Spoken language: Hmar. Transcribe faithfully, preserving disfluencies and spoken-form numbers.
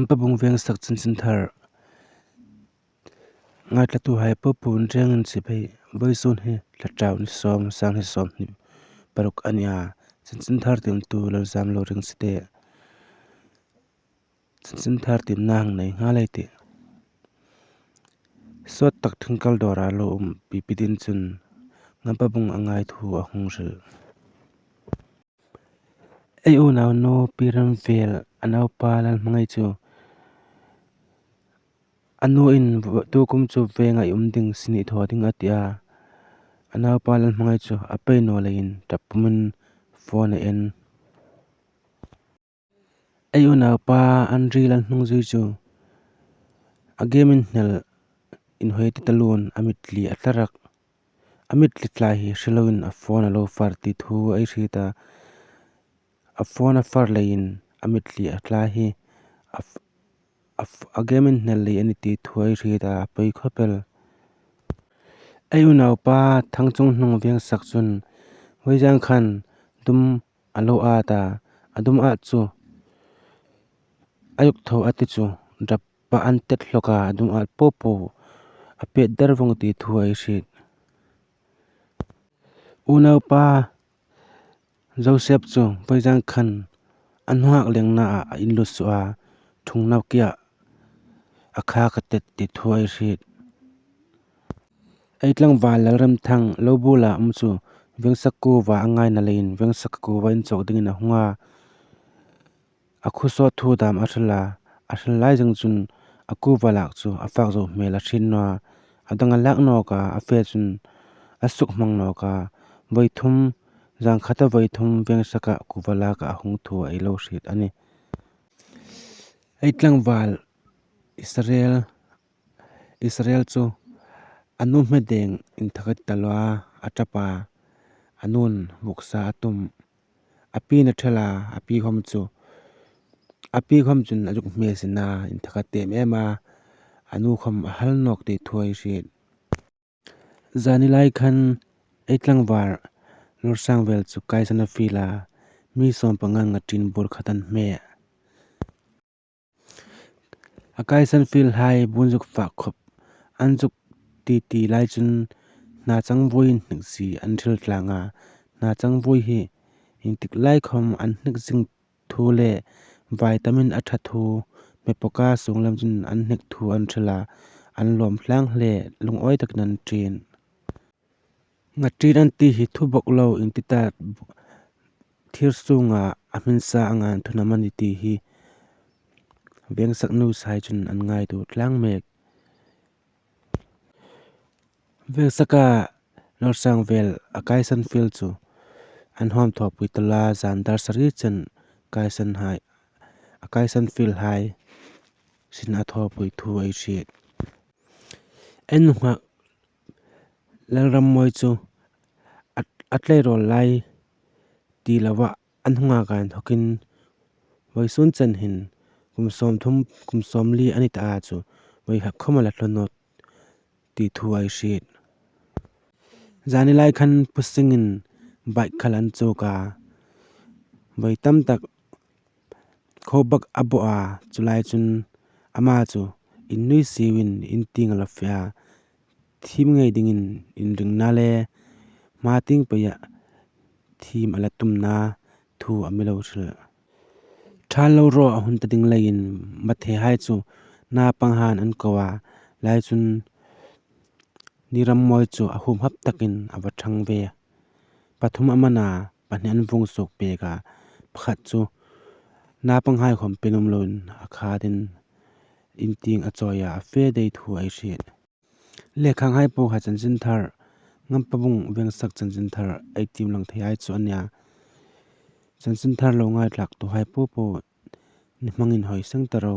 Ngampabung Vengsak chanchinthar ngaithlatuhai po po rengin chibai, vawisun hi Hlaṭau ni sawm, sang hni sawmhni paruk a ni a. Chanchinthar tiemtu Lalzamlo Ringsite chanchinthar tiemna hang nei nghal ei tih. Sawt tak thingkal dawra lo um pipi ding chun Ngampabung a ngai thu a hung hril. Ei unau nu Pi Ramvel, a naupa Lalhmangai chu a nuin tukum chu venga i um ding, sin i thaw ding a ti a. A naupa Lalhmangai chu a pei naw leiin ṭap pumin phone a en. Ei unaupa Andri Lalhnungzui chu a game inhnel inhawi ti taluoin a mitthli a tla rak. A mitthli tla hi hre loin a phone a lo far ti thu ei hriet a. A phone a far leiin a mitthli a tla hi a f-, a f-, a game inhnel lei a ni ti thu ei hriet a, a poi khawp el. Ei unaupa Thangchunghnung Vengsak chun vawizan khan dum a lo at a, a dum at chu a zuk thaw a ti chu, drap pa an tet hlawk a, a dum at po po a pet dar vong ti thu ei hriet. Unaupa Joseph chu vawizan khan a hnunga lengna a inlut suh a, thungna kia a kha ka tet ti thu ei hriet. Ei tlangval Lalremthang lo bula um chu Vengsak kuva a ngaina leiin Vengsak kuva inchawk dingin a hung a. A khawsawt thu dam a hril a, a hril lai zing chun a kuva lak chu a fak zo hmel a hriet naw a, a dang a lak nawk a, a fe chun a suk hmang nawk a, vawi thum, zan khata vawi thum Vengsaka kuva laka a hung thu ei lo hriet a nih. Ei tlangval Israel, Israel chu a nu hmedeng inthak a ti taluo a, a ṭap a, a nun vuksa a tum. A pi'n a thel a, a pi khawm chu, a pi khawm chun a zuk hmel sin a, inthak a ti em em a, a nu khawm a hal nawk ti thu ei hriet. Zani lai khan ei tlangval Lawrsangvel chu kaisan a fiel a, mi sawm panga ngatin bur khat an hme. A kaisan fielhai bun zuk fak khawp an zuk ti ti lai chun hna changvui inhnik si an hril tlang a, hna changvui hi intik lai khawm an hnik zing thu le vai tamin a ṭha thu, hme pawka sung lam chun an hnik thu an hril a, an lawm tlang hle, lungawi takin an ṭin. Ngatin an ti hi thu bawk lo inti ta, thir sunga a hmin sa anga an thunam a ni ti hi Vengsak nuhai chun an ngaituo tlang mek. Vengsaka Lawrsangvel a kaisan fiel chu an hawm thawpui taluo a, zan dar sari chen kaisanhai, a kaisan fielhai sin a thawpui thu ei hriet. Ei nunghak Lalrammawi chu a, a tleirawl lai ti loa an hung a kan thawkin vawisun chen hin kum sawmthum, kum sawmli a ni ta a chu vawi hak khawm a la thaw nawk ti thu ei hriet. Zani lai khan Pu Singin bike kal an chuk a, vawi tam tak khobak a bo a, chu lai chun ama chu in nui siuin in tieng a la fe a, thim ngei dingin inringna le hma tieng peia thim a la tumna thu a mi lo hril. Ṭhal lo ro a hun ta ding leiin Mathehai chu napanghaiin an ko a, lai chun Nirammawi chu a hum hap takin a va ṭhang ve. Pathum a man a, pahni an vung suok pek a, pakhat chu napanghai khawm pe nuom loin a khatin in tieng a chawi a, a fe dai thu ei hriet. Lekhanghai po hai chanchinthar, Ngampabung Vengsak chanchinthar ei tiem lang thei hai chu a nia. Chanchinthar lo ngaithlaktuhai po po, ni hmangin hawi seng ta ro.